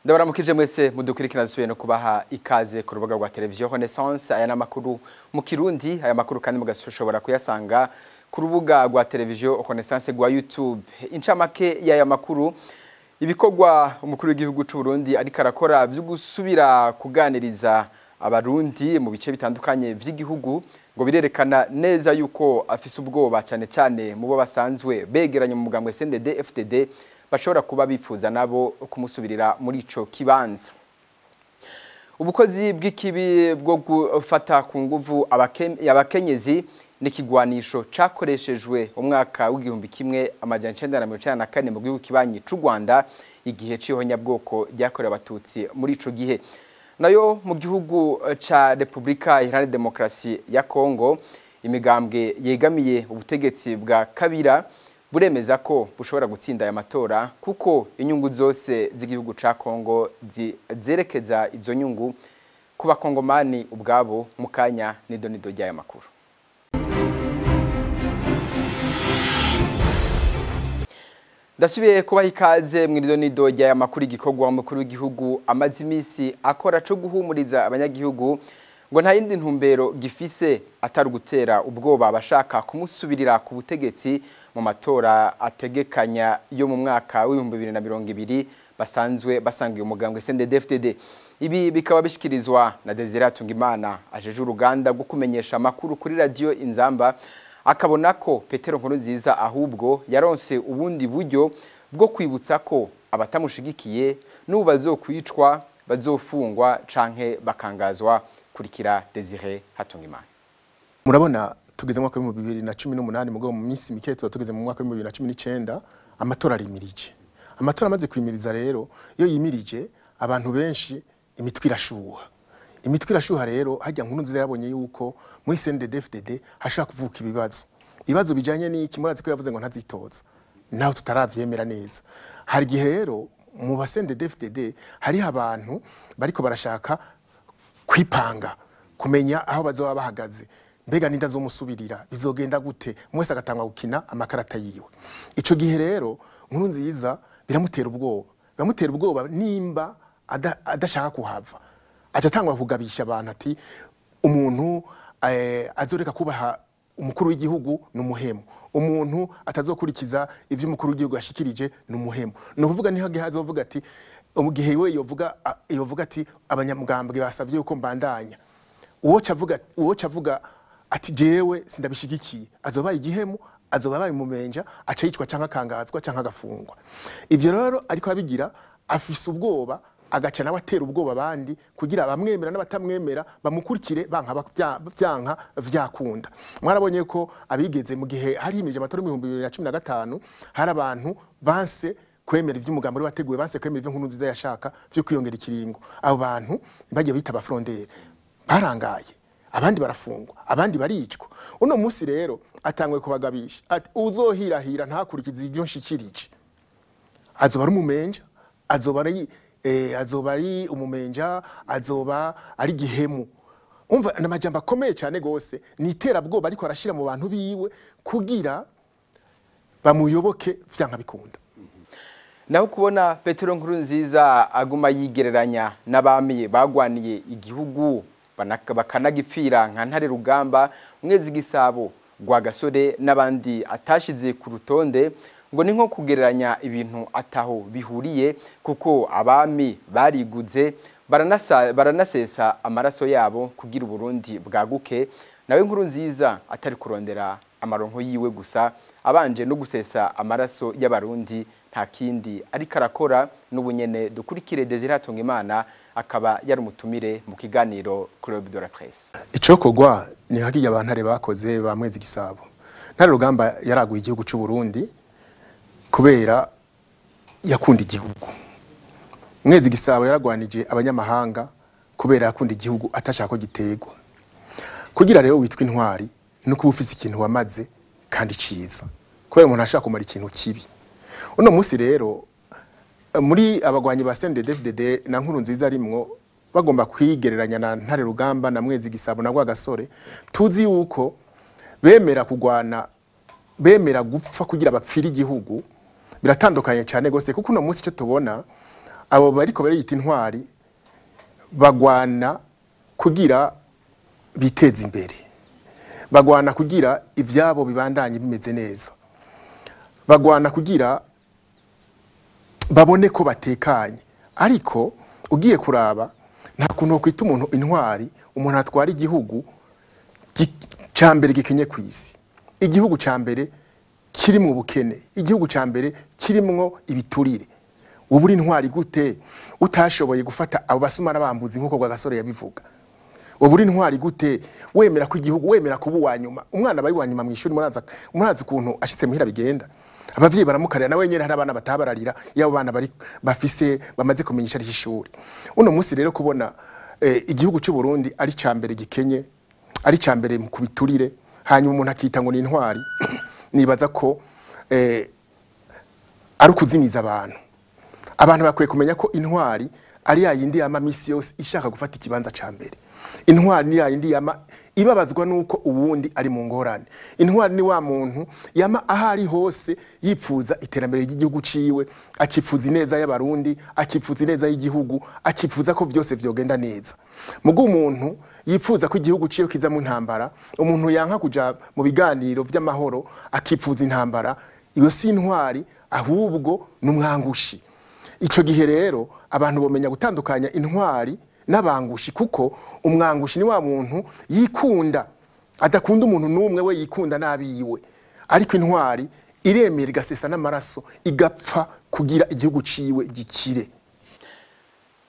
Ndabaramukije mwese mudukurikirana, dusubiye no kubaha ikaze ku rubuga rwa televiziyo Renaissance. Aya n'amakuru mu Kirundi. Aya makuru kandi mugashobora kuyasanga ku rubuga rwa televiziyo Renaissance rwa YouTube. Incamake y'aya makuru: ibikorwa umukuru w'igihugu c'u Burundi ariko arakora vyo gusubira kuganiriza abarundi mu bice bitandukanye vy'igihugu ngo birerekana neza yuko afise ubwoba, cane cane mu bo basanzwe begeranye mu mugambwe CNDD FDD, bashobora kuba bifuza nabo kumusubirira muri ico kibanza. Ubukozi bw'ikibi bwo gufata ku nguvu abakenyezi n'ikigwanisho cakoreshejwe umwaka w'1994 mu gihugu kibanyi c'u Rwanda, igihe c'ihonyabwoko ryakorewe abatutsi muri ico gihe. Nayo mu gihugu ca Republika Iharanira Demokarasi ya Kongo, imigambwe yegamiye ubutegetsi bwa Kabila buremeza ko bushobora gutsinda aya matora, kuko inyungu zose z'igihugu ca Kongo zerekeza izo nyungu ku bakongomani ubwabo. Mu kanya nido nido ry'aya makuru. Ndasubiye kubaha ikaze mu nido ry'aya makuru. Igikorwa umukuru w'igihugu amaze imisi akora co guhumuriza abanyagihugu ngo nta yindi ntumbero gifise atari gutera ubwoba abashaka kumusubirira ku butegetsi mu matora ategekanya yo mu mwaka w'2020 basanzwe basangiye umugambwe CNDD-FDD. Ibi bikaba bishikirizwa na Desire Hatungimana, ajeje uruganda rwo kumenyesha amakuru kuri radio Inzamba, akabona ko Petero Nkurunziza ahubwo yaronse ubundi buryo bwo kwibutsa ko abatamushigikiye n'ubu bazokwicwa, bazofungwa canke bakangazwa. Kurikira Desire Hatungimana. Murabona tugeze mu mwaka w'2018, mugabo mu minsi mike tuba tugeze mu mwaka w'2019. Amatora arimirije. Amatora amaze kwimiriza rero, iyo yimirije abantu benshi imitwe irashuha. Imitwe irashuha rero, hajya nkuru nziza yabonye yuko muri CNDD-FDD hashobora kuvuka ibibazo. Ibibazo bijanye n'iki? Murazi ko yavuze ngo ntazitoza, naho tutaravyemera neza. Hari igihe rero mu ba CNDD-FDD hariho abantu bariko barashaka kwipanga, kumenya aho bazoba bahagaze, mbega ninda zomusubirira, bizogenda gute, mwese agatangwa gukina amakarata yiwe. Ico gihe rero nkuru nziza biramutera ubwoba, biramutera ubwoba. Nimba adashaka kuhava, aca atangwa kugabisha abantu ati umuntu azoreka kubaha umukuru w'igihugu ni umuhemu, umuntu atazokurikiza ivyo umukuru w'igihugu yashikirije ni umuhemu. Ni ukuvuga niho gihe azovuga ati, mu gihe we yovuga ati abanyamugambwe basavye yuko mbandanya, uwoca avuga ati jewe sindabishigikiye, azoba igihemu, azoba abaye umumenja, aca yicwa canke akangazwa canke agafungwa. Ivyo rero ariko abigira afise ubwoba, agaca nawe atera ubwoba abandi kugira abamwemera n'abatamwemera bamukurikire banka vyanka vyakunda. Mwarabonye ko abigeze mu gihe hari himirije amatora 2015, hari abantu banse kwemera ivy'umugambi wari wateguwe, banse kwemera ivyo nkuru nziza yashaka vyo kwiyongera ikiringo. Abo bantu bagiye bita abafrondere, barangaye, abandi barafungwa, abandi baricwa. Uno munsi rero atangwe kubagabisha ati uzohirahira ntakurikize ivyo nshikirije azoba ari umumenja, azoba ari umumenja, azoba ari gihemu. Umva n'amajambo akomeye cyane gose, ni iterabwoba ariko arashira mu bantu biwe kugira bamuyoboke vyanka bikunda. Naho kubona Petero Nkurunziza aguma yigereranya n'abami bagwaniye igihugu bakanagipfira nka Ntare Rugamba, Mwezi Gisabo, Rwagasore n'abandi atashize ku rutonde, ngo ni nko kugereranya ibintu ataho bihuriye, kuko abami bariguze baranasesa amaraso yabo kugira Uburundi bwaguke. Nawe Nkurunziza atari kurondera amaronko yiwe gusa, abanje no gusesa amaraso y'abarundi, nta kindi ariko arakora n'ubunyene. Dukurikire Desire Hatungimana, akaba yari umutumire mu kiganiro Club de la Presse. Icokorwa ni hakiya abantare bakoze ba Mwezi Gisabo. Ntare Rugamba yaraguye igihugu c'u Burundi kubera yakunda igihugu. Mwezi Gisabo yaragwanije abanyamahanga kubera yakunda igihugu atashaka ko gitegwa. Kugira rero witwa intwari nuko uba ufise ikintu wamaze kandi ciza, kubera umuntu ashaka kumara ikintu kibi. Uno munsi rero muri abagwanyi ba CNDD-FDD na nkuru nziza arimwo bagomba kwigereranya na Ntare Rugamba na Mwezi Gisabo na Rwagasore, tuzi yuko bemera kugwana, bemera gupfa kugira bapfire igihugu, biratandukanye cyane gose. Kuko uno munsi icyo tubona, Abo bariko bariyita intwari bagwana kugira biteze imbere, bagwana kugira ivyabo bibandanye bimeze neza, bagwana kugira babone ko batekanye. Ariko ugiye kuraba, nta kuntu kwita umuntu intwari umuntu atwara igihugu ca mbere gikenye ku isi, igihugu ca mbere kiri mu bukene, igihugu ca mbere kirimwo ibiturire. Ubu uri intwari gute utashoboye gufata abo basuma n'abambuzi nk'uko Rwagasore yabivuga? Ubu uri intwari gute wemera ko igihugu, wemera kuba uwa nyuma? Umwana abaye uwa nyuma mu ishuri, murazi ukuntu ashitse muhira bigenda, abavyeyi baramukarira, nawe nyene hari abana batabararira iyo abo bana bari bafise bamaze kumenyesha ari ishuri. Uno munsi rero kubona igihugu cy'u Burundi ari ca mbere gikenye, ari ca mbere mu kubiturire, hanyuma umuntu akita ngo ni intwari, nibaza ko ari ukuzimiza abantu. Abantu bakwiye kumenya ko intwari ari ya yindi yama misi yose ishaka gufata ikibanza ca mbere. Intwari ni ya yindi yama ibabazwa nuko uwundi ari mu ngorane. Intwari ni wa muntu yama ahari hose yipfuza iterambere ry'igihugu ciwe, akipfuza ineza y'abarundi, akipfuza ineza y'igihugu, akipfuza ko vyose vyogenda neza. Mugo umuntu yipfuza ko igihugu ciwe kiza mu ntambara, umuntu yanka kuja mu biganiro vy'amahoro akipfuza intambara, iyo si intwari, ahubwo n'umwangushi. Ico gihe rero abantu bomenya gutandukanya intwari n'abangushi, kuko umwangushi ni wa muntu yikunda, adakunda umuntu n'umwe, we yikunda n'abiwe. Ariko intwari iremera igasesa n'amaraso, igapfa kugira igihugu ciwe gikire.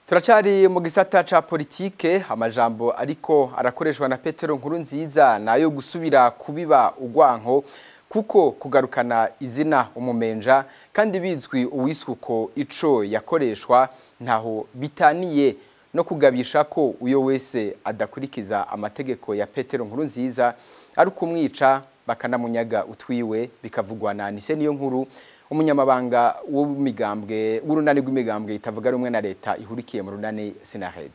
Turacari mu gisata ca politike. Amajambo ariko arakoreshwa na Petero Nkurunziza nayo gusubira kubiba ugwanko, kuko kugarukana izina umumenja kandi bizwi uwisuko ico yakoreshwa ntaho bitaniye no kugabisha ko uyo wese adakurikiza amategeko ya Petero Nkurunziza ari kumwica bakanamunyaga utwiwe, bikavugwa na Anise niyo nkuru, umunyamabanga w'imigambwe w'urunani rw'imigambwe itavuga rumwe na leta ihurikiye mu runani Senared.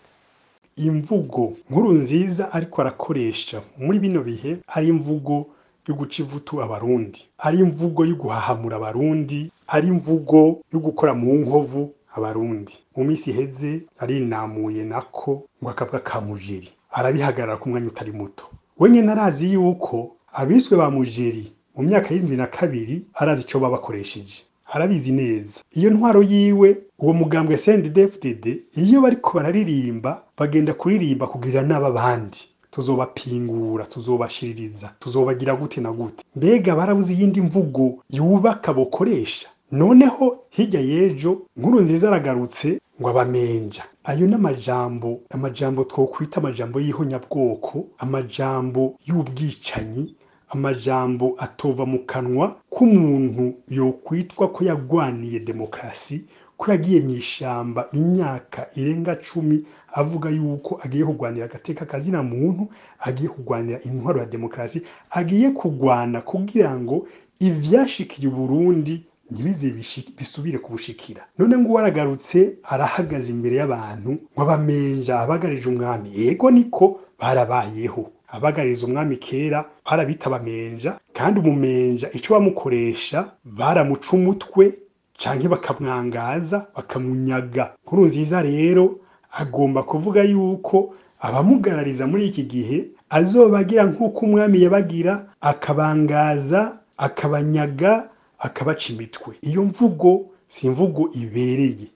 Imvugo Nkurunziza ariko arakoresha muri bino bihe ari imvugo yo guca ivutu abarundi, ari imvugo yo guhahamura abarundi, ari imvugo yo gukora mu nkovu abarundi. Mu minsi iheze arinamuye nako ngo akabwa ka mujeri, arabihagarara ku mwanya utari muto. We nyene arazi yuko abiswe ba mujeri mu myaka y'72 arazi ico babakoresheje, arabizi neza. Iyo ntwaro yiwe, uwo mugambwe CNDD-FDD, iyo bariko bararirimba bagenda kuririmba kugira n'aba bandi, tuzobapingura, tuzobashiririza, tuzobagira gute na gute. Mbega barabuze iyindi mvugo yubaka bokoresha? Noneho hirya y'ejo Nkurunziza aragarutse ngo abamenja. Ayo n'amajambo, amajambo twokwita amajambo y'ihonyabwoko, amajambo y'ubwicanyi, amajambo atova mu kanwa k'umuntu yokwitwa ko yagwaniye demokarasi, ko yagiye mw'ishamba imyaka irenga 10 avuga yuko agiye kugwanira agateka kazina muntu, agiye kugwanira intwaro ya demokarasi, agiye kugwana kugira ngo ivyashikiye Burundi ntibize bisubire kubushikira. None ngo waragarutse arahagaze imbere y'abantu ngo abamenja abagarije umwami. Yego niko barabayeho, abagariza umwami kera barabita abamenja, kandi umumenja ico bamukoresha baramuca umutwe canke bakamwangaza bakamunyaga. Nkurunziza rero agomba kuvuga yuko abamugarariza muri iki gihe azobagira nk'uko umwami yabagira, akabangaza, akabanyaga, akabaca imitwe. Iyo mvugo si imvugo ibereye,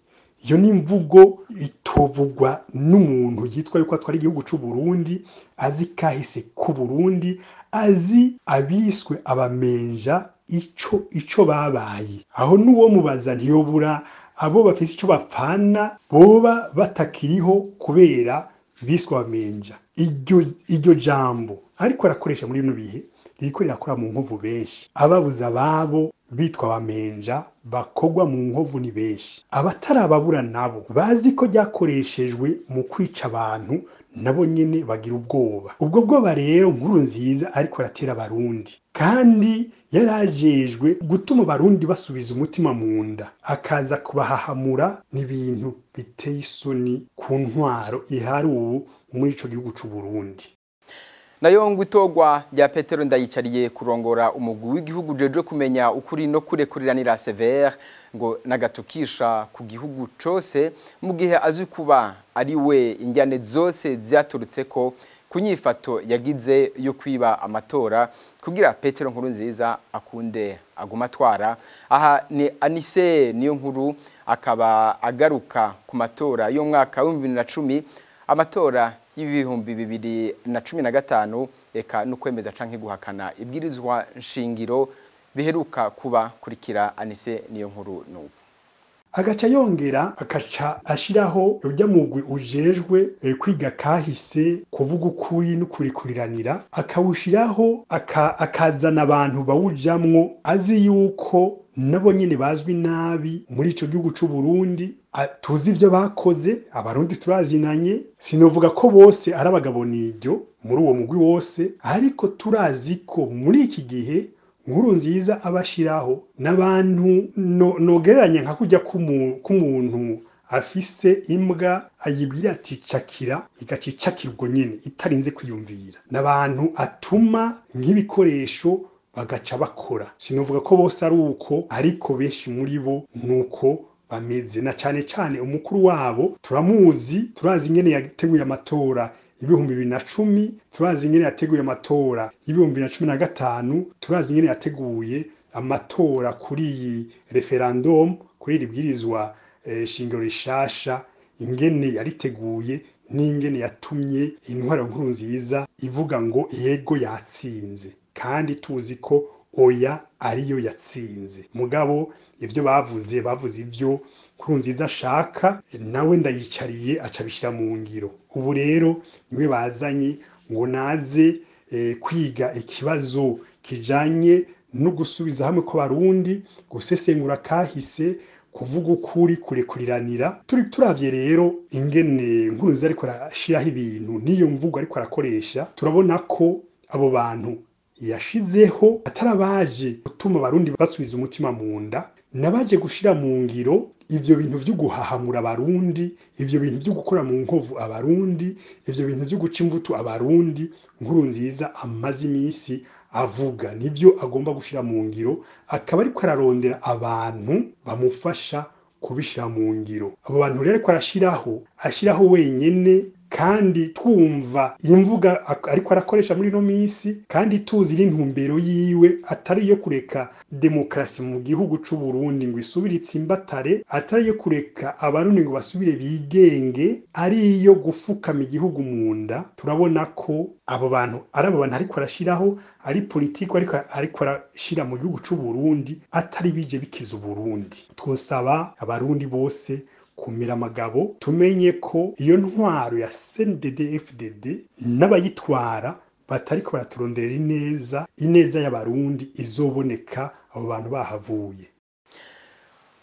iyo ni imvugo itovugwa n'umuntu yitwa yuko atwara igihugu c'u Burundi, azi kahise k'u Burundi, azi abiswe abamenja ico babaye. Aho n'uwo mubaza ntiyobura abo bafise ico bapfana boba batakiriho kubera biswe abamenja. Iryo jambo ariko arakoresha muri bino bihe ririko rirakora mu nkovu benshi. Ababuze ababo bitwa abamenja bakogwa mu nkovu ni benshi. Abatarababura nabo bazi ko ryakoreshejwe mu kwica abantu, nabo nyene bagira ubwoba. Ubwo bwoba rero Nkurunziza ariko aratera abarundi, kandi yarajejwe gutuma abarundi basubiza umutima mu nda, akaza kubahahamura. N'ibintu biteye isoni ku ntwaro ihari ubu muri ico gihugu c'u Burundi. Nayo ngo itogwa rya Petero Ndayicariye kurongora umugwi w'igihugu jeje kumenya ukuri no kurekuriranira CVR ngo nagatukisha ku gihugu cose, mu gihe azwi kuba ari we injyane zose zyaturutse ko kunyifato yagize yo kwiba amatora kugira Petero Nkurunziza akunde aguma atwara. Aha ni Anise niyo nkuru, akaba agaruka ku matora y'umwaka wa 2010, amatora y'2015, eka no kwemeza canke guhakana ibwirizwa nshingiro biheruka kuba. Kurikira Anise niyo nkuru n'ubu. Agaca yongera akaca ashiraho urya mugwi ujejwe kwiga kahise, kuvuga ukuri no kurikuriranira, akawushiraho akazana abantu bawujamwo azi yuko nabo nyene bazwi nabi muri ico gihugu c'u Burundi. Tuzi ivyo bakoze, Abarundi turazinanye. Sinovuga ko bose ari abagabo niryo muri uwo mugwi wose, ariko turazi ko muri iki gihe Nkurunziza abashiraho n'abantu nogereranya nka kurya k'umuntu afise imbwa ayibwira ati cakira, igaca icakira ubwo nyene itarinze kwiyumvira, n'abantu atuma nk'ibikoresho bagaca bakora. Sinovuga ko bose ari uko, ariko benshi muri bo nuko bameze, na cane cane umukuru wabo turamuzi. Turazi ingene yateguye amatora 2010, turazi ingene yateguye amatora y'2015, turazi ingene yateguye amatora kuri iyi referendum, kuri iri bwirizwa shingiro rishasha, ingene yariteguye n'ingene yatumye intwaro Nkurunziza ivuga ngo yego yatsinze, kandi tuzi ko oya ariyo yatsinze. Mugabo ivyo bavuze, bavuze ivyo Nkurunziza ashaka, nawe Ndayicariye aca abishira mu ngiro. Ubu rero niwe bazanye ngo naze kwiga ikibazo kijanye no gusubiza hamwe kw'Abarundi, gusesengura kahise, kuvuga ukuri, kurekuriranira. Turi turavye rero ingene Nkurunziza ariko arashiraho ibintu n'iyo mvugo ariko arakoresha, turabona ko abo bantu yashizeho atarabaje gutuma Abarundi basubiza umutima mu nda, nabaje gushira mu ngiro ivyo bintu vyo guhahamura Abarundi, ivyo bintu vyo gukora mu nkovu Abarundi, ivyo bintu vyo guca imvutu Abarundi. Nkurunziza amaze imisi avuga nivyo agomba gushira mu ngiro, akaba ariko ararondera abantu bamufasha kubishira mu ngiro. Abo bantu rero ariko arashiraho, ashiraho wenyene, kandi twumva imvuga ariko arakoresha muri ino misi, kandi tuzi n'intumbero yiwe atari iyo kureka demokarasi mu gihugu c'u Burundi ngo isubire itsimbatare, atari iyo kureka Abarundi ngo basubire bigenge, ari iyo gufukama igihugu mu nda. Turabona ko abo bantu ari abo bantu ariko arashiraho, ari politiko ariko arashira mu gihugu c'u Burundi, atari bije bikiza Uburundi. Twosaba Abarundi bose kumira amagabo, tumenye ko iyo ntwaro ya CNDD FDD n'abayitwara batariko baraturonderera ineza. Ineza y'Abarundi izoboneka abo bantu bahavuye.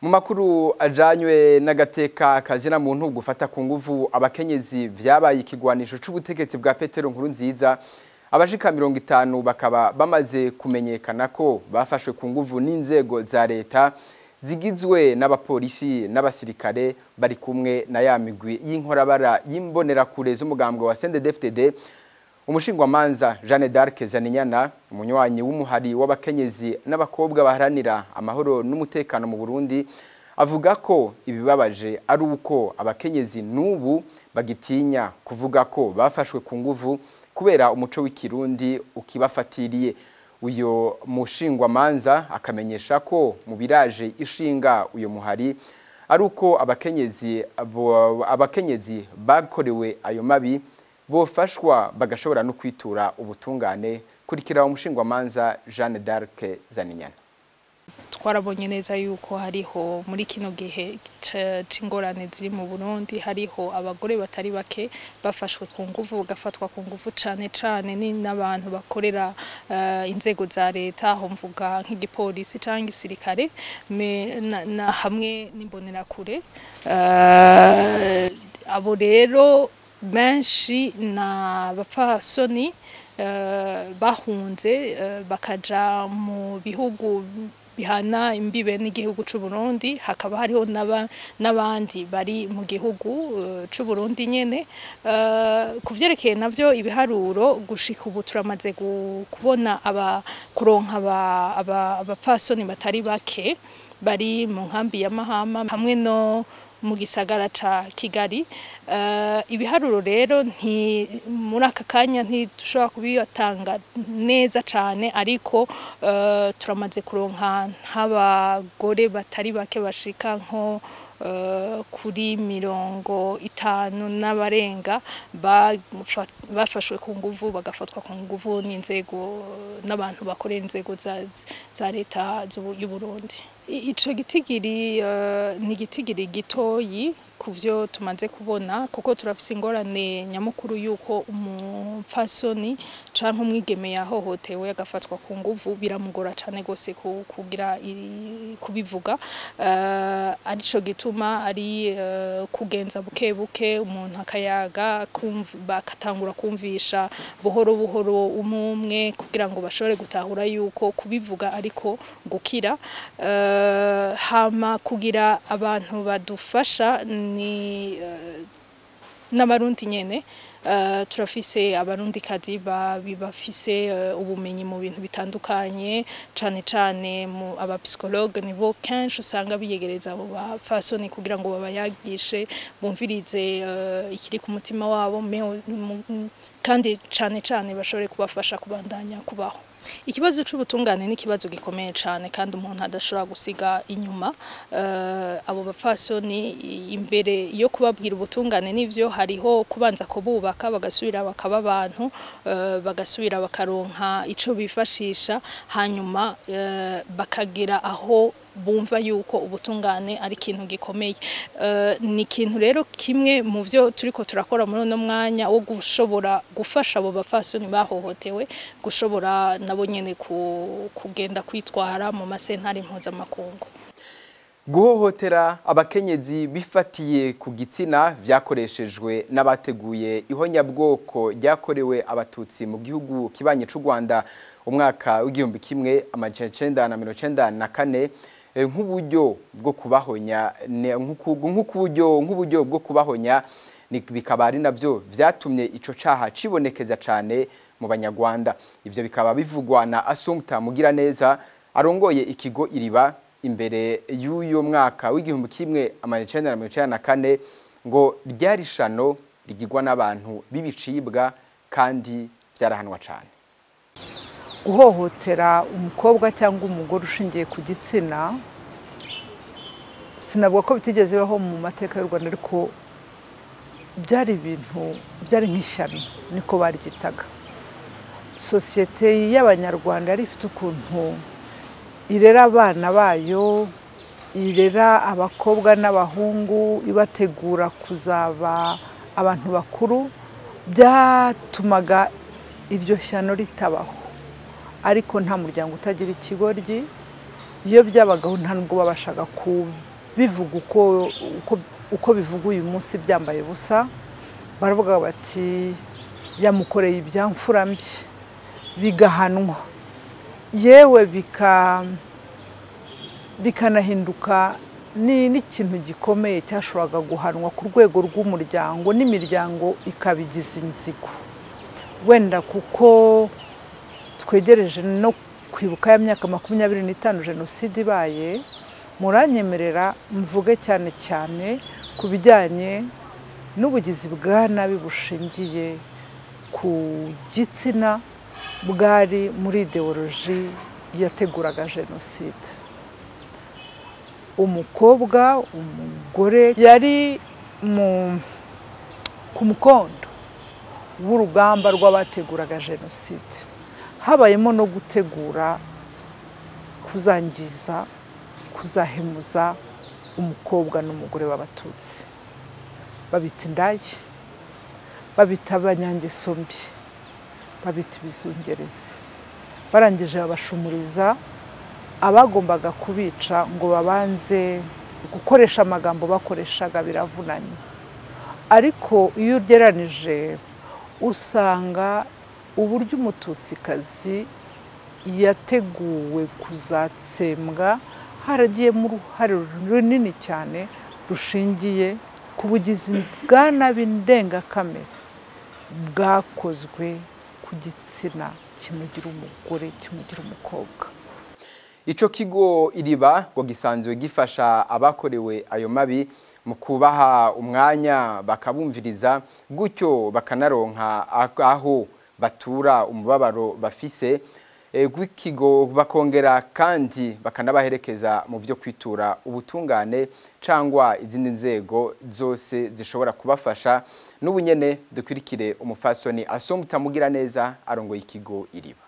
Mu makuru ajanywe n'agateka kazina muntu, gufata ku nguvu abakenyezi vyabaye ikigwanisho c'ubutegetsi bwa Petero Nkurunziza. Abashika 50 bakaba bamaze kumenyekana ko bafashwe ku nguvu n'inzego za leta zigizwe n'abapolisi n'abasirikare bari kumwe na ya migwi y'inkorabara y'imbonerakure z'umugambwe wa CNDD-FDD. Umushingwamanza Jeanne d'Arc Zaninyana, umunywanyi w'umuhari w'abakenyezi n'abakobwa baharanira amahoro n'umutekano mu Burundi, avuga ko ibibabaje ari uko abakenyezi n'ubu bagitinya kuvuga ko bafashwe ku nguvu kubera umuco w'ikirundi ukibafatiriye. Uyo mushingwamanza akamenyesha ko mu biraje ishinga uyo muhari ari uko abakenyezi bakorewe ayo mabi bofashwa bagashobora no kwitura ubutungane. Kurikira umushingwamanza Jeanne d'Arc Zaninyana. Twarabonye neza yuko hariho muri kino gihe c'ingorane ziri mu Burundi, hariho abagore batari bake bafashwe ku nguvu, bagafatwa ku nguvu cane cane ni n'abantu bakorera inzego za leta, aho mvuga nk'igipolisi canke igisirikare na hamwe n'imbonerakure. Abo rero benshi na bapfasoni bahunze bakaja mu bihugu bihana imbibe n'igihugu c'u Burundi, hakaba hariho n'abandi bari mu gihugu c'u Burundi nyene. Kuvyerekeye navyo ibiharuro, gushika ubu turamaze kubona kuronka abapfasoni batari bake bari mu nkambi ya Mahama hamwe no mu gisagara ca Kigali. Ibiharuro rero nti muri aka kanya ntidushobora kubitanga neza cane, ariko turamaze kuronka nk'abagore batari bake bashika nko kuri 50 n'abarenga bafashwe ku nguvu, bagafatwa ku nguvu n'inzego n'abantu bakorera inzego za leta y'u Burundi. Ico gitigiri ni gitigiri gitoyi kuvyo tumaze kubona, kuko turafise ingorane nyamukuru yuko umupfasoni canke umwigeme yahohotewe agafatwa ku nguvu biramugora cane gose kugira kubivuga. Arico gituma ari kugenza buke buke umuntu akayaga, bakatangura kumvisha buhoro buhoro umwe kugira ngo bashobore gutahura yuko kubivuga ariko gukira. Hama kugira abantu badufasha ni n'abarundi nyene. Turafise abarundi kazi bafise ubumenyi mu bintu bitandukanye, cane cane mu aba psychologue nibo kenshi usanga biyegereza abo bapfasoni kugira ngo babayagishe, bumvirize ikiri ku mutima wabo, kandi cane cane bashobore kubafasha kubandanya kubaho. Ikibazo c'ubutungane ni ikibazo gikomeye cane kandi umuntu adashobora gusiga inyuma. Abo bapfasoni imbere yo kubabwira ubutungane nivyo, hariho kubanza kububaka bagasubira bakaba abantu, bagasubira bakaronka ico bifashisha, hanyuma bakagira aho bumva yuko ubutungane ari ikintu gikomeye. Ni ikintu rero kimwe mu vyo turiko turakora muri uno mwanya wo gushobora gufasha abo bapfasoni bahohotewe gushobora nabo nyene kugenda kwitwara mu masentare mpuzamakungu. Guhohotera abakenyezi bifatiye ku gitsina vyakoreshejwe n'abateguye ihonyabwoko ryakorewe abatutsi mu gihugu kibanye c'u Rwanda umwaka w'igihumbi kimwe amajana icenda na mirongo icenda na kane nk'uburyo bwo kubahonya, nk'uburyo bwo kubahonya, bikaba ari navyo vyatumye ico caha cibonekeza cane mu Banyarwanda. Ivyo bikaba bivugwa na Assumpta Mugiraneza arongoye ikigo Iriba. Imbere y'uyo mwaka w'igihumbi kimwe amajana icenda na mirongo icenda na kane ngo ryari shano rigirwa n'abantu b'ibicibwa kandi vyarahanwa cane. Guhohotera umukobwa cyangwa umugore ushingiye ku gitsina sinavuga ko bitigeze bibaho mu mateka y'u Rwanda, ariko byari ibintu byari nk'ishyano, niko baryitaga. Sosiyete y'Abanyarwanda yari ifite ukuntu irera abana bayo, irera abakobwa n'abahungu, ibategura kuzaba abantu bakuru, byatumaga iryo shyano ritabaho. Ariko nta muryango utagira ikigoryi, iyo byabagaho nta nubwo babashaga kubivuga uko bivuga uyu munsi byambaye ubusa. Baravuga bati yamukoreye ibyamfura mbi, bigahanwa, yewe bikanahinduka n'ikintu gikomeye cyashoboraga guhanwa ku rwego rw'umuryango, n'imiryango ikabigiza inzigo. Wenda kuko twegereje no kwibuka ya myaka 25 jenoside ibaye, muranyemerera mvuge cyane cyane ku bijyanye n'ubugizi bwa nabi bushingiye ku gitsina bwari muri ideoloji yateguraga jenoside. Umukobwa, umugore yari ku mukondo w'urugamba rw'abateguraga jenoside. Habayemo no gutegura kuzangiza, kuzahemuza umukobwa n'umugore w'abatutsi. Babita indaya, babita abanyangeso mbi, babita ibizungerezi. Barangije babashumuriza abagombaga kubica ngo babanze gukoresha amagambo bakoreshaga biravunanye. Ariko iyo ugeranije usanga uburyo umututsikazi yateguwe kuzatsembwa haragiyemo uruhare runini cyane rushingiye ku bugizi bwa nabi ndengakamere bwakozwe ku gitsina kimugira umugore, kimugira umukobwa. Ico kigo Iriba ngo gisanzwe gifasha abakorewe ayo mabi mu kubaha umwanya bakabumviriza, gutyo bakanaronka aho batura umubabaro bafise gw'ikigo, bakongera kandi bakanabaherekeza mu byo kwitura ubutungane cangwa izindi nzego zose zishobora kubafasha. N'ubunyene dukurikire umufasoni Assumpta Mugiraneza arongoye ikigo Iriba.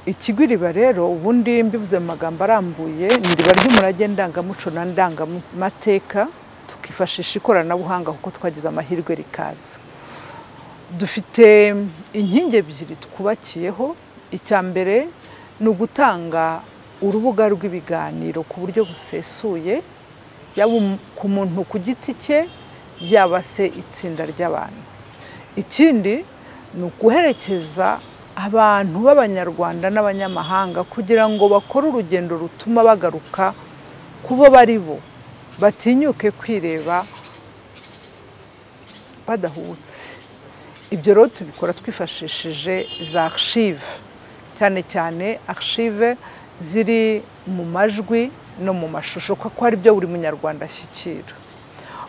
Ikigo Iriba rero ubundi mbivuze mu magambo arambuye ni iriba ry'umurage ndangamuco na ndangamateka, tukifashisha ikoranabuhanga kuko twagize amahirwe rikaza. Dufite inkingi ebyiri twubakiyeho. Icya mbere ni ugutanga urubuga rw'ibiganiro ku buryo busesuye, yaba ku muntu ku giti cye, yaba se itsinda ry'abantu. Ikindi ni uguherekeza abantu b'Abanyarwanda n'abanyamahanga kugira ngo bakore urugendo rutuma bagaruka kubo bari bo, batinyuke kwireba badahubutse. Ibyo rero tubikora twifashishije za archive, cyane cyane archive ziri mu majwi no mu mashusho, kuko ari byo buri munyarwanda ashyikira.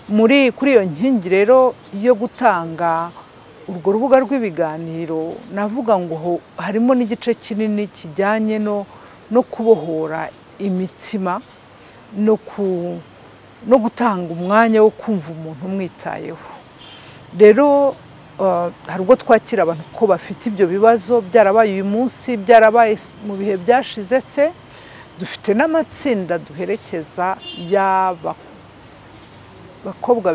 Muri kuri iyo nkingi rero yo gutanga urwo rubuga rw'ibiganiro, navuga ngo harimo n'igice kinini kijyanye no kubohora imitima no gutanga umwanya wo kumva umuntu umwitayeho. Rero hari ubwo twakira abantu ko bafite ibyo bibazo, byarabaye uyu munsi, byarabaye mu bihe byashize se. Dufite n'amatsinda duherekeza y'abakobwa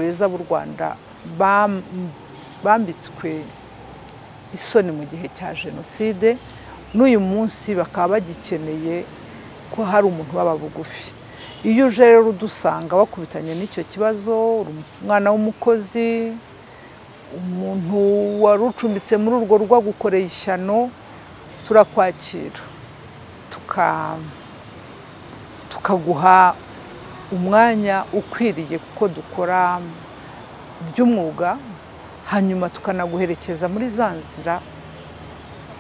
beza b'u Rwanda bambitswe isoni mu gihe cya jenoside, n'uyu munsi bakaba bagikeneye ko hari umuntu baba bugufi. Iyo uje rero udusanga wakubitanye n'icyo kibazo, umwana w'umukozi, umuntu wari ucumbitse muri urwo rugo agukoreye ishyano, turakwakira tukaguha umwanya ukwiriye kuko dukora by'umwuga, hanyuma tukanaguherekeza muri za nzira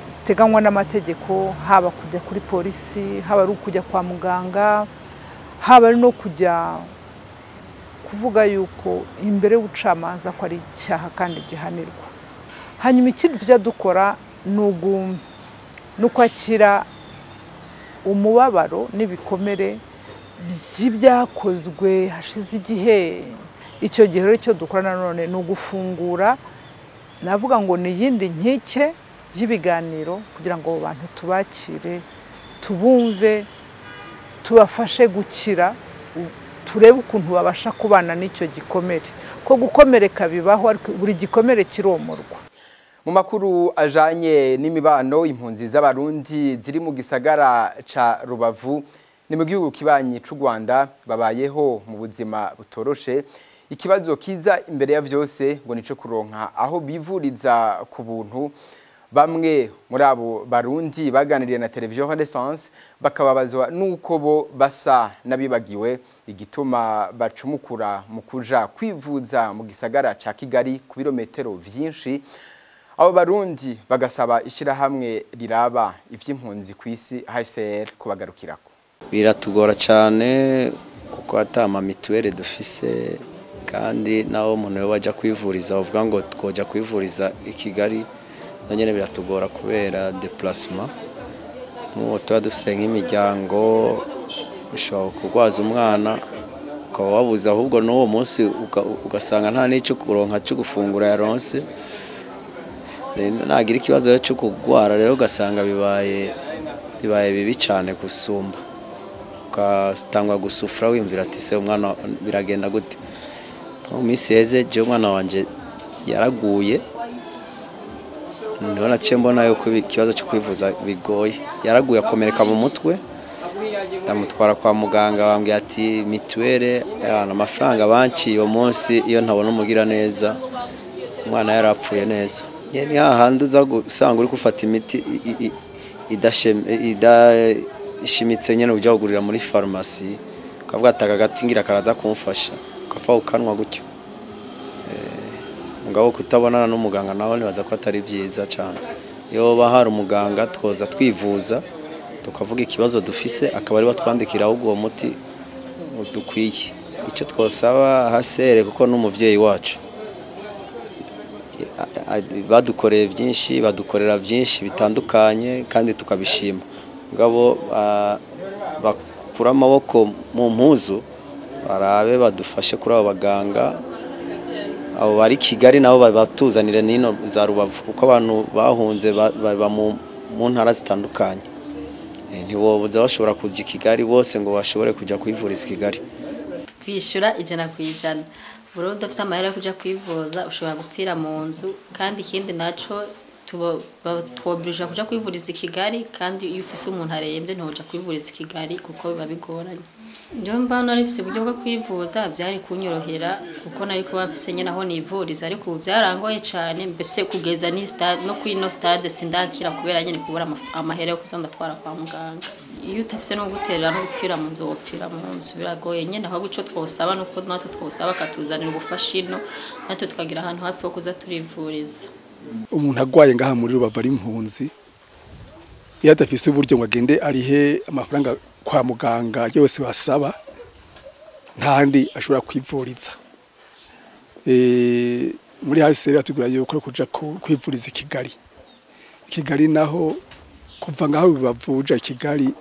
ziteganywa n'amategeko, haba kujya kuri polisi, haba ari ukujya kwa muganga, haba ari no kujya kuvuga yuko imbere y'ubucamanza ko ari icyaha kandi gihanirwa. Hanyuma ikindi tujya dukora ni ukwakira umubabaro n'ibikomere by'ibyakozwe hashize igihe. Icyo gihe rero icyo dukora nanone ni ugufungura, navuga ngo ni iyindi nkike y'ibiganiro kugira ngo abo bantu tubakire, tubumve, tubafashe gukira, turebe ukuntu babasha kubana n'icyo gikomere. Ko gukomereka bibaho, ariko buri gikomere kiromorwa. Mu makuru ajanye n'imibano, impunzi z'Abarundi ziri mu gisagara ca Rubavu ni mu gihugu kibanyi c'u Rwanda babayeho mu buzima butoroshe. Ikibazo kiza imbere ya vyose ngo nico kuronka aho bivuriza ku buntu. Bamwe muri abo Barundi baganiriye na Television Renaissance bakababazwa nuko bo basa nabibagiwe igituma bacumukura mu kuja kwivuza mu gisagara ca Kigali ku birometero vyinshi. Abo Barundi bagasaba ishirahamwe riraba ivy'impunzi kw'isi HCR kubagarukirako. Biratugora cyane kuko atama mituwele dufise, kandi naho umuntu yo bajya kwivuriza bavuga ngo twoja kwivuriza i Kigali, nonyene biratugora kubera déplacement. Mu tuba dufise nk'imiryango ushobora kugwaza umwana ukaba wabuze, ahubwo n'uwo munsi ugasanga nta n'icyo kuronka cyo gufungura yaronse, nagira ikibazo cyo kugwara rero ugasanga bibaye bibi cyane gusumba, ugatangwa gusufra wiyumvira ati se umwana biragenda gute. Mu minsi heze je umwana wanje yaraguye, niho naciye mbona yuko ikibazo cyo kwivuza bigoye. Yaraguye akomereka mu mutwe, ndamutwara kwa muganga bambwiye ati mituwele, amafaranga banciye uwo munsi iyo ntabona umugira neza umwana yarapfuye neza. Ni hahandi uza gusanga uri gufata imiti idashimitse nyene ujya kugurira muri farumasi ukavuga ati aka gati ngira karaza kumfasha ukafa ukanwa gutyo. Mugabo kutabonana n'umuganga naho nibaza ko atari byiza cyane. Iyo hari umuganga twoza twivuza tukavuga ikibazo dufise akaba ari batwandikira ahubwo uwo muti dukwiye. Icyo twosaba hasere kuko n'umuvyeyi wacu badukoreye byinshi, badukorera byinshi bitandukanye kandi tukabishima. Mugabo bakura amaboko mu mpuzu barabe badufashe kuri abo baganga abo bari Kigali nabo batuzanire nino za Rubavu kuko abantu bahunze baba mu ntara zitandukanye. Ntibobuza bashobora kujya Kigali bose ngo bashobore kujya kwivuriza Kigali. Kwishyura 100% Burundi afite amahera yo kujya kwivuza ushobora gupfira mu nzu, kandi ikindi naco twobirije kujya kwivuriza i Kigali, kandi iyo ufise umuntu arembye ntoja kwivuriza i Kigali kuko biba bigoranye. Njye mba nari mfise uburyo bwo kwivuza byari kunyorohera kuko nari kuba mfise nyene aho nivuriza, ariko ubu byarangoye cyane mbese kugeza ni stade no kuri no stade sindakira kubera nyene kubura amahera yo kuza ndatwara kwa muganga. Iyo utafise no guterera no gupfira mu nzu wopfira mu nzu biragoye nyene. Aho guco twosaba nuko natwe twosaba katuzanira ubufasha ino natwe tukagira ahantu hafi ho kuza turivuriza. Umuntu agwaye ngaha muri Rubavu ari impunzi iyo adafise uburyo ngo agende arihe amafaranga kwa muganga yose basaba ntandi ashobora kwivuriza. Muri HCR batubwira yuko kuja kwivuriza i Kigali. Kigali naho kuva ngaho Rubavu uja Kigali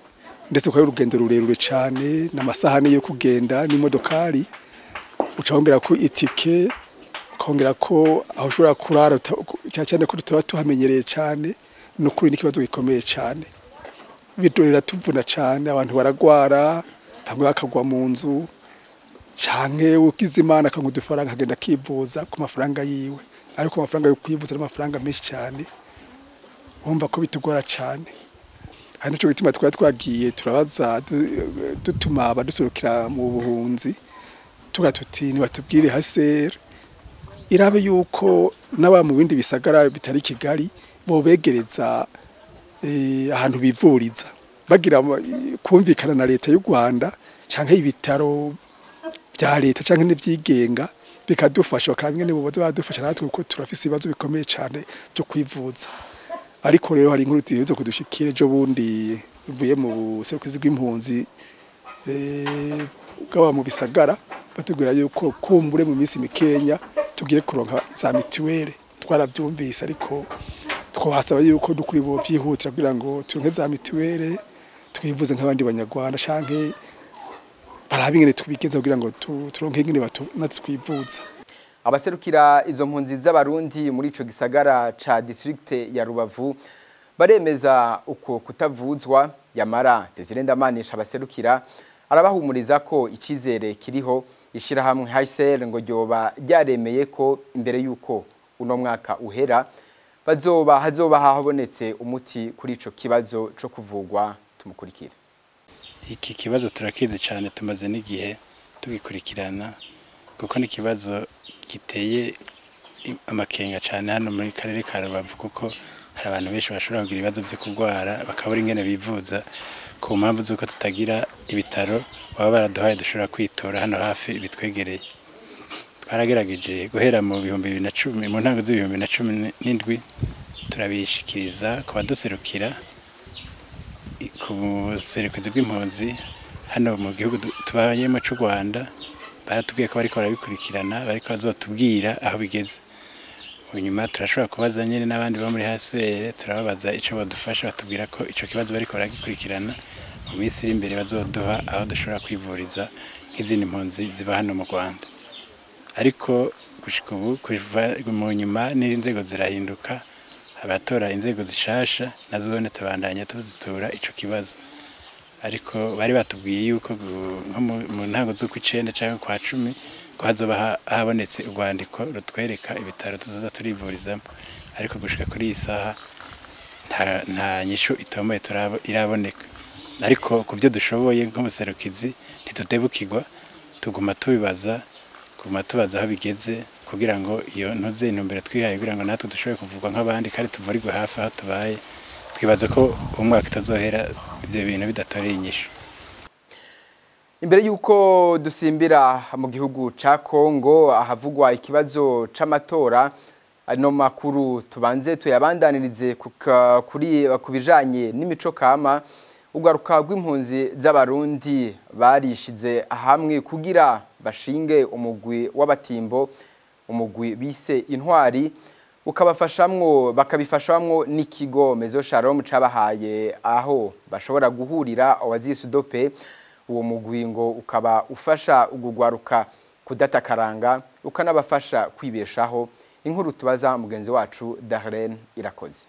ndetse ko urugendo rurerure cyane n'amasahane yo kugenda n'imodokari, uca wongera ko itike ukongera ko aho ushobora kurara cyane ko tutaba tuhamenyereye cyane, no kuri n'ikibazo gikomeye cyane. Bidorera tuvuna cyane, abantu baragwara bamwe bakagwa mu nzu canke ukiza Imana akanywa udufaranga akagenda akivuza ku mafaranga yiwe, ariko amafaranga yo kwivuza ari amafaranga menshi cyane, wumva ko bitugora cyane. Hari nico gituma twari twagiye turabaza dutuma abaduserukira mu buhunzi tuga tuti nibatubwire HCR irabe yuko n'aba mu bindi bisagara bitari Kigali bobegereza ahantu bivuriza, bagira kumvikana na leta y'u Rwanda canke ibitaro bya leta canke n'ivyigenga bikadufasha, bakamwe ne bobaza badufasha natwe kuko turafise ibibazo bikomeye cyane byo kwivuza. Ariko rero hari inkuru ziheruka kudushikira ejo bundi ivuye mu buserukizi bw'impunzi bw'aba mu bisagara, batubwira yuko kumbure mu minsi mikenya tugiye kuronka za mituwele. Twarabyumvise ariko twasaba yuko dukuri bo byihutira kugira ngo turonke za mituwele twivuze nk'abandi banyarwanda canke barabe ingene tubigenza kugira ngo turonke ingene natwe twivuza. Abaserukira izo mpunzi z'abarundi muri ico gisagara ca district ya Rubavu baremeza uko kutavuzwa. Yamara Desire Ndamanisha abaserukira arabahumuriza ko icizere kiriho ishirahamwe HCR ngo ryoba ryaremeye ko imbere yuko uno mwaka uhera bazoba hazoba habonetse umuti kuri ico kibazo co kuvugwa. Tumukurikire. Iki kibazo turakizi cyane, tumaze n'igihe tugikurikirana kuko ni kibazo giteye amakenga cyane hano muri karere ka Rubavu, kuko hari abantu benshi bashobora kugira ibibazo byo kurwara bakabura ingene bivuza ku mpamvu z'uko tutagira ibitaro baba baraduhaye dushobora kwitora hano hafi bitwegereye. Twaragerageje guhera mu 2010 mu ntango z'ibihumbi 2017 turabishikiriza ku baduserukira ku buserukizi bw'impunzi hano mu gihugu tubayemo cy'u Rwanda, baratubwiye ko bariko barabikurikirana bariko bazotubwira aho bigeze. Nyuma turashobora kubaza nyene n'abandi bo muri HCR, turababaza ico badufasha, batubwira ko ico kibazo bariko baragikurikirana mu minsi iri imbere bazoduha aho dushobora kwivuriza nk'izindi mpunzi ziba hano mu Rwanda. Ariko gushika ubu kuva mu nyuma n'inzego zirahinduka, abatora inzego zishasha nazo tubandanya tuzitura ico kibazo. Ariko bari batubwiye yuko nko mu ntango z'ukwicenda canke kwa 10 ko hazoba habonetse urwandiko rutwereka ibitaro tuzoza turivurizamo, ariko gushika kuri iyi saha nta nyishu itomoye iraboneka. Ariko ku byo dushoboye nk'umuserukizi ntitudebukirwa, tuguma tubibaza, tuguma tubaza aho bigeze kugira ngo iyo ntuze intumbero twihaye kugira ngo natwe dushobore kuvurwa nk'abandi kandi tuvurirwe hafi aho tubaye Twibaza ko umwaka utazohera ibyo bintu bidatoreye inyishu. Imbere yuko dusimbira mu gihugu ca Kongo ahavugwa ikibazo c'amatora, ano makuru tubanze tuyabandanirize kuri kubijanye n'imico kama. Ugaruka rw'impunzi z'abarundi barishize hamwe kugira bashinge umugwi w'abatimbo, umugwi bise Intwari, ukabafashamwo bakabifashamwo n'ikigo Maison Shalom cabahaye aho bashobora guhurira Oasis Dope. Uwo mugwi ngo ukaba ufasha ugugwaruka kudatakaranga, ukanabafasha kwibeshaho. Inkuru tubaza mugenzi wacu Darlene Irakoze.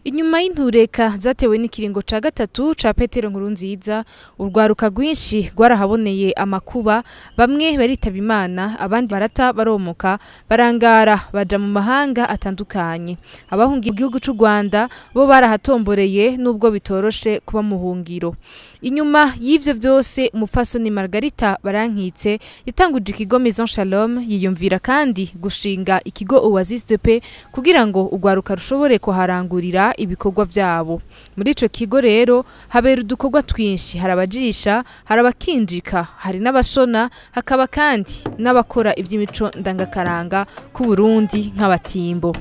Inyuma y'intureka zatewe n'ikiringo ca gatatu ca Petero Nkurunziza, urwaruka rwinshi rwarahaboneye amakuba, bamwe baritaba Imana, abandi barata baromoka, barangara baja mu mahanga atandukanye. Abahungiye igihugu c'u Rwanda bo barahatomboreye nubwo bitoroshe kuba muhungiro. Inyuma y'ivyo vyose, umupfasoni Margarita Barankitse yatanguje ikigo Maison Shalom, yiyumvira kandi gushinga ikigo Oasis de Paix kugira ngo urwaruka rushobore kuharangurira ibikorwa vyabo. Muri ico kigo rero habera udukorwa twinshi, hari abajisha, hari abakinjika, hari n'abashona, hakaba kandi n'abakora ivy'imico ndangakaranga ku Burundi nk'abatimbo.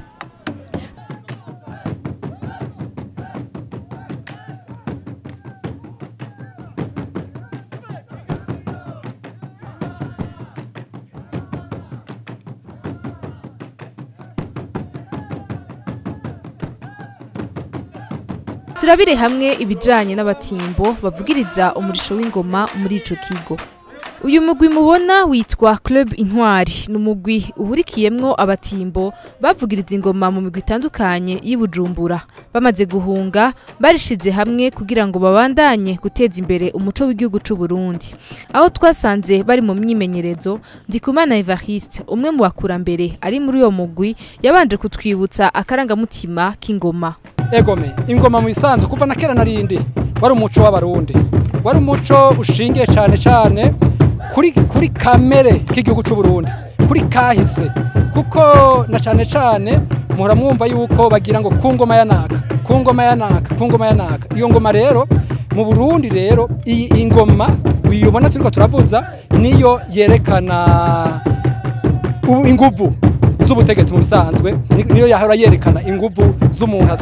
Turabire hamwe ibijanye n'abatimbo bavugiriza umurisho w'ingoma muri ico kigo. Uyu mugwi mubona witwa Club Intwari, ni umugwi uhurikiyemwo abatimbo bavugiriza ingoma mu migwi itandukanye y'Ibujumbura. Bamaze guhunga barishize hamwe kugira ngo babandanye guteza imbere umuco w'igihugu c'u Burundi. Aho twasanze bari mu myimenyerezo, Ndikumana Evariste, umwe mu bakurambere ari muri uyo mugwi, yabanje kutwibutsa akarangamutima k'ingoma. Egome ingoma mu isanzwe kuva na kera narindi wari umuco w'abarundi, wari umuco ushingiye cyane cyane kuri kamere k'igihugu c'u Burundi, kuri kahise, kuko na cyane cyane muhora mwumva yuko bagira ngo ku ngoma ya naka, ku ngoma ya naka, ku ngoma ya naka. Iyo ngoma rero mu Burundi rero iyi ingoma uyibona turiko turavuza niyo yerekana inguvu z'ubutegetsi mu bisanzwe, niyo yahora yerekana inguvu z'umuntu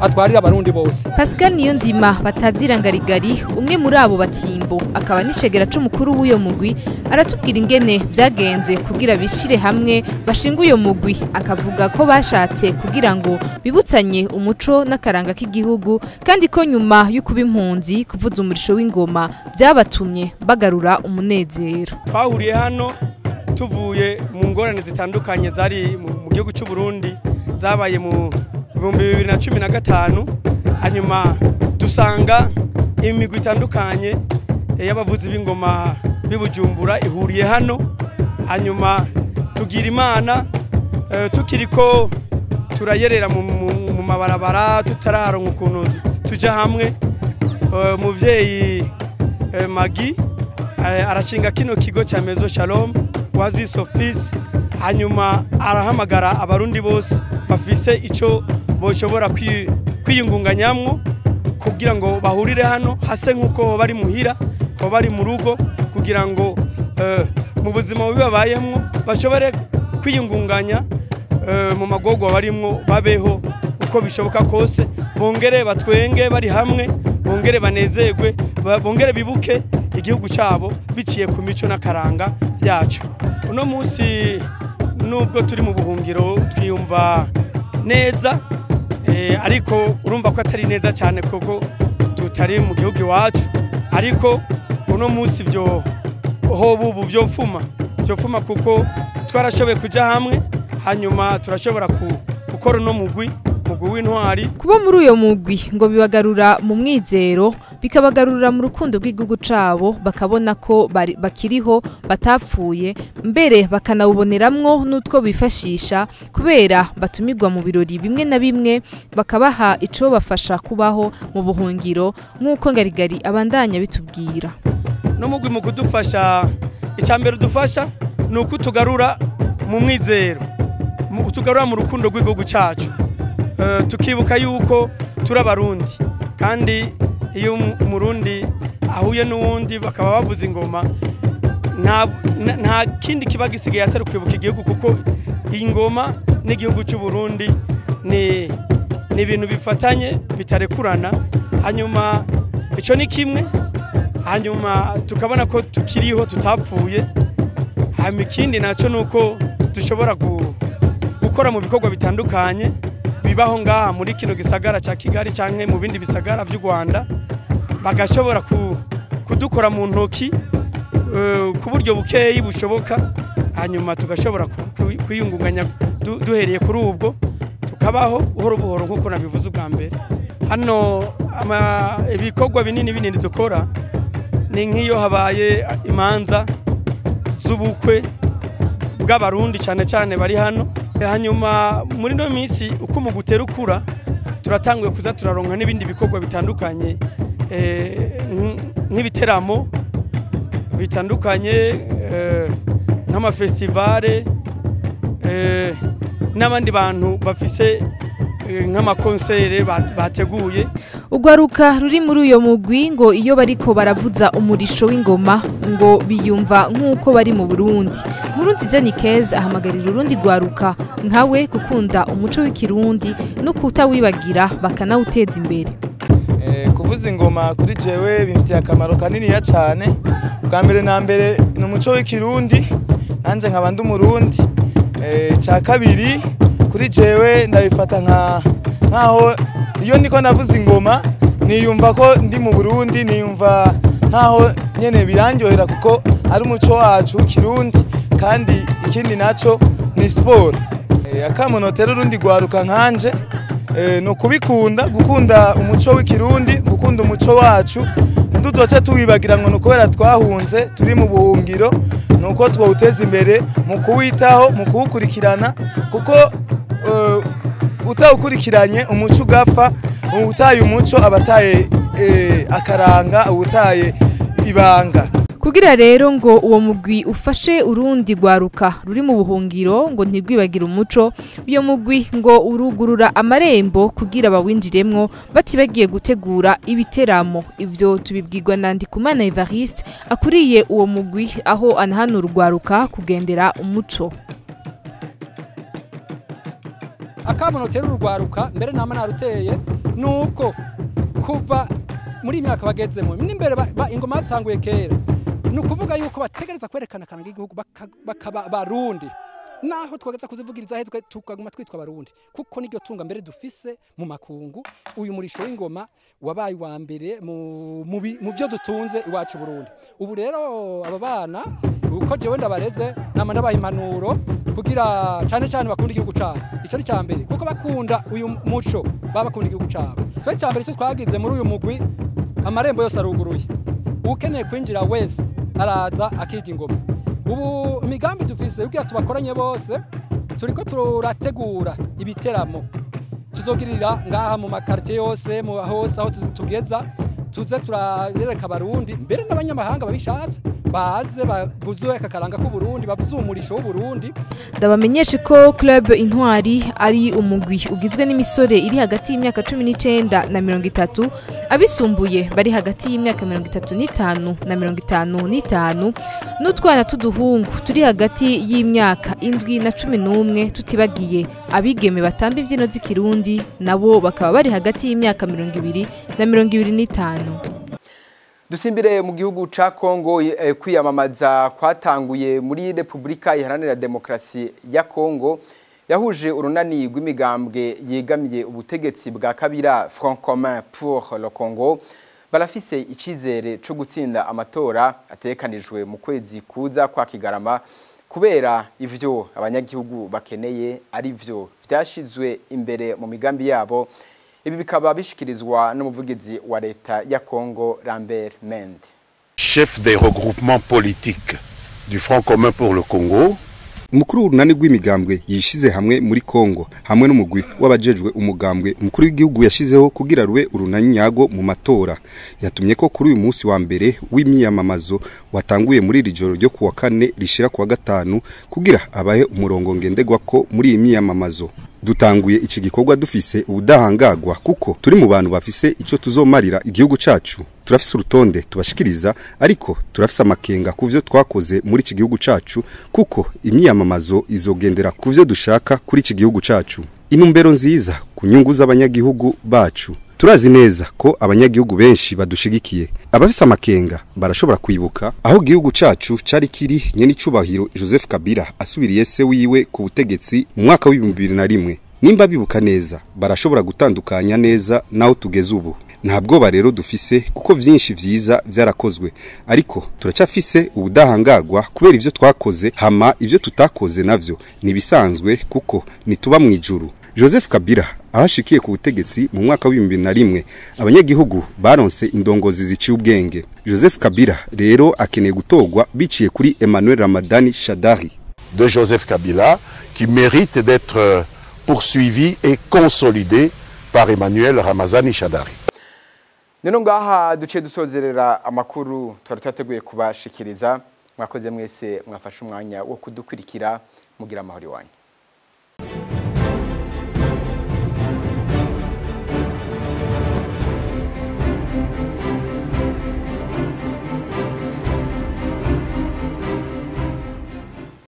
atwarira abarundi bose. Pascal Niyonzima batazirangarigari, umwe muri abo batimbo akaba n'icegera c'umukuru w'uyo mugwi, aratubwira ingene vyagenze kugira bishire hamwe bashinga uyo mugwi, akavuga ko bashatse kugira ngo bibutsanye umuco n'akaranga k'igihugu, kandi ko nyuma y'ukuba impunzi kuvuza umurisho w'ingoma vyabatumye bagarura umunezero. Twahuriye hano tuvuye mu ngorane zitandukanye zari mu gihugu cy'u Burundi zabaye mu 2015, hanyuma dusanga imigwi itandukanye y'abavuzi b'ingoma b'ibujumbura ihuriye hano, hanyuma tugira Imana tukiriko turayerera mu mabarabara tutararonka ukuntu tuja hamwe. Umuvyeyi Magi arashinga kino kigo cha Maison Shalom Oasis of Peace, hanyuma arahamagara abarundi bose bafise ico boshobora kwiyungunganyamwo kugira ngo bahurire hano hase nkuko bari muhira aho bari mu rugo, kugira ngo mu buzima bubi babayemwo bashobore kwiyungunganya mu magogwa barimwo, babeho uko bishoboka kose, bongere batwenge bari hamwe, bongere banezerwe, bongere bibuke igihugu cyabo biciye ku mico n'akaranga byacu. Uno munsi nubwo turi mu buhungiro twiyumva neza, ariko urumva ko atari neza cyane kuko tutari mu gihugu iwacu, ariko uno munsi byo ho bubu byopfuma kuko twarashoboye kuja hamwe, hanyuma turashobora gukora no mugwi w'intwari. Kuba muri uyo mugwi ngo bibagarura mu mwizero, bikabagarura mu rukundo rw'igihugu cabo, bakabona ko bakiriho batapfuye, mbere bakanawuboneramwo n'utwo bifashisha kubera batumirwa mu birori bimwe na bimwe, bakabaha ico bafasha kubaho mu buhungiro, nk'uko Ngarigari abandanya bitubwira. No mugwi mu kudufasha, icambere udufasha ni uko tugarura mu mwizero, utugarura mu rukundo rw'igihugu cyacu, tukibuka yuko turi Abarundi, kandi iyo Umurundi ahuye n'uwundi bakaba bavuza ingoma, nta kindi kiba gisigaye atari kwibuka igihugu, kuko ingoma n'igihugu cy'u Burundi ni ibintu bifatanye bitarekurana. Hanyuma icyo ni kimwe, hanyuma tukabona ko tukiriho tutapfuye. Hanyuma ikindi nacyo ni uko dushobora gukora mu bikorwa bitandukanye bibaho ngaha muri kino gisagara cya Kigali canke mu bindi bisagara by'u Rwanda, bagashobora kudukora mu ntoki ku buryo bukeyi bushoboka, hanyuma tugashobora kwiyungunganya duhereye kuri ubwo, tukabaho buhoro buhoro nk'uko nabivuze ubwa mbere. Hano ibikorwa binini binini dukora ni nk'iyo habaye imanza z'ubukwe bw'Abarundi cyane cyane bari hano. Hanyuma muri no minsi uko mu gutera ukura turatanguye kuza turaronka n'ibindi bikorwa bitandukanye, nk'ibiteramo bitandukanye, nk'amafestivale, n'abandi bantu bafise nk'amakonsere bateguye. Ugwaruka ruri muri uyo mugwi ngo iyo bariko baravuza umurisho w'ingoma ngo biyumva nk'uko bari mu Burundi. Nkurunziza Nikeza ahamagarira urundi gwaruka nkawe gukunda umuco w'ikirundi no kutawibagira bakanawuteza imbere. Kuvuza ingoma kuri jewe bimfitiye akamaro kanini ya cyane. Bwa mbere na mbere ni umuco w'ikirundi, nanje nkaba ndi Umurundi. Cya kabiri kuri jewe ndabifata nkaho iyo ndiko ndavuza ingoma niyumva ko ndi mu Burundi, niyumva nkaho nyene birandyohera kuko ari umuco wacu w'ikirundi. Kandi ikindi naco ni sport. Akamunotera urundi gwaruka nkanje no kubikunda, gukunda umuco w'ikirundi, gukunda umuco wacu, ntiduzoce tuwibagira ngo nukubera twahunze turi mu buhungiro, nuko twawuteza imbere mu kuwitaho, mu kuwukurikirana, kuko utawukurikiranye umuco ugapfa. Utaye umuco abataye akaranga, utaye ibanga. Kugira rero ngo uwo mugwi ufashe urundi gwaruka ruri mu buhungiro ngo ntirwibagira umuco, uyo mugwi ngo urugurura amarembo kugira bawinjiremwo batibagiye gutegura ibiteramo. Ivyo tubibwirwa na Ndikumana Evariste akuriye uwo mugwi, aho anahanura urwaruka kugendera umuco. Akamunotera urugwaruka mbere nama naruteye nuko kuva muri imyaka bagezemo n'imbere ingoma batsanguye kera, ni ukuvuga yuko bategereza kwerekana akaranga k'igihugu bakaba Barundi, naho twageza kuzivugiriza he tukaguma twitwa Barundi, kuko niryo tunga mbere dufise mu makungu. Uyu murisho w'ingoma wabaye wa mbere mu byo dutunze iwacu Burundi. Ubu rero aba bana uko jewe ndabareze nama ndabaha impanuro kugira cyane cyane bakunda igihugu cabo. Ico ni ca mbere, kuko bakunda uyu muco baba bakunda igihugu cabo. Twe ca mbere cyo twagize muri uyu mugwi, amarembo yose aruguruye, ukeneye kwinjira wese araza akiga ingoma. Ubu imigambi dufise kugira tubakoranye bose, turiko turategura ibiteramo tuzogirira ngaha mu makartier yose, mu hose aho tugeza, tuze turarereka Abarundi mbere n'abanyamahanga babishatse baze bavuze akakaranga k'u Burundi, bavuze umurisho w'u Burundi. Ndabamenyeshe ko Club Intwari ari umugwi ugizwe n'imisore iri hagati y'imyaka 19 na 30, abisumbuye bari hagati y'imyaka 35 na 55, n'utwana tuduhungu turi hagati y'imyaka 7 na 11, tutibagiye abigeme batamba imbyino z'ikirundi nabo bakaba bari hagati y'imyaka 20 na 25. Dusimbire mu gihugu ca Kongo. Kwiyamamaza kwatanguye muri Republika Iharanira Demokrasi ya Kongo yahuje urunani rw'imigambwe yegamiye ubutegetsi bwa Kabila, Front Commun pour le Congo, barafise icizere co gutsinda amatora atekanijwe mu kwezi kuza kwa Kigarama, kubera ivyo abanyagihugu bakeneye ari vyo vyashizwe imbere mu migambi yabo. Ibi bikaba bishikirizwa n'umuvugizi wa leta ya Congo, Lambert Mende. Chef des regroupements politiques du Front commun pour le Congo, Umukuru w'urunani rw'imigambwe yishize hamwe muri Kongo hamwe n'umugwi w'abajejwe umugambwe umukuru w'igihugu yashizeho kugira rube urunani nyago mu matora, yatumye ko kuri uyu munsi wa mbere w'imyiyamamazo watanguye muri iri joro ryo kuwa kane rishira kuwa gatanu kugira abahe umurongo ngendegwa ko muri iyi myiyamamazo. Dutanguye iki gikorwa dufise ubudahangagwa kuko turi mu bantu bafise ico tuzomarira igihugu cacu. Turafise urutonde tubashikiriza, ariko turafise amakenga kuvyo twakoze muri iki gihugu cacu, kuko imyiyamamazo izogendera kuvyo dushaka kuri iki gihugu cacu. Inumbero nziza ku nyungu z'abanyagihugu bacu. Turazi neza ko abanyagihugu benshi badushigikiye. Abafise amakenga barashobora kwibuka aho igihugu cacu cari kiri nyene icubahiro Joseph Kabila asubiriye se wiwe ku butegetsi mu mwaka w'2001. Nimba bibuka neza barashobora gutandukanya neza naho tugeze ubu. Nta bwoba rero dufise kuko vyinshi vyiza vyarakozwe, ariko turacyafise ubudahangagwa kubera ivyo twakoze, hama ivyo tutakoze navyo nibisanzwe kuko nituba mu ijuru. Joseph Kabila ahashikiye ku butegetsi mu mwaka w'2001 abanyagihugu baronse indongozi ziciye ubwenge. Joseph Kabila rero akeneye gutogwa biciye kuri Emmanuel Ramadani Shadari de Joseph Kabila qui mérite d'être poursuivi et consolidé par Emmanuel Ramazani Shadari. Nino ngaha duciye dusozerera amakuru twari twateguye kubashikiriza. Mwakoze mwese mwafashe umwanya wo kudukurikira, mugira amahoro iwanyu.